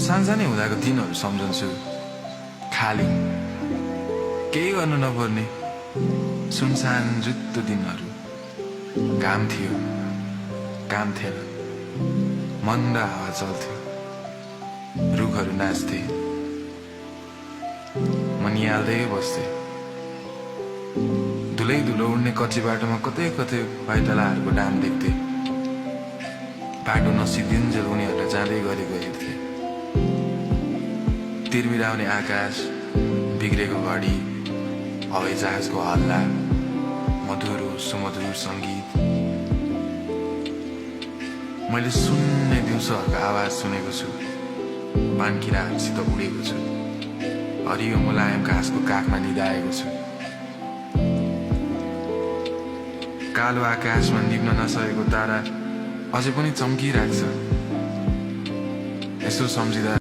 सानसानै हुँदाको दिनहरू सम्झन्छु। खाली केही गर्नु नपर्ने सुनसान जुत्तो दिनहरू। घाम थियो, काम थिएन, मन्द हावा चल्थ्यो, रुखहरू नाच्थे, म निहाल्दै बस्थे। धुलै धुलो उड्ने कच्ची बाटोमा कतै कतै पाइतलाहरूको डाम देख्थे। बाटो नसिद्धिन्जेल उनीहरूलाई जाँदै गरेको हेर्थे। तिरबिराउने आकाश, बिग्रेको घडी, हवाईजहाजको हल्ला, मधुरो सुमधुर सङ्गीत। मैले सुन्ने दिउँसोहरूको आवाज सुनेको छु, पानकिराहरूसित उडेको छु, हरियो मुलायम घाँसको काखमा निदाएको छु। कालो आकाशमा निभ्न नसकेको तारा अझै पनि चम्किरहेको छ। यसो सम्झिँदा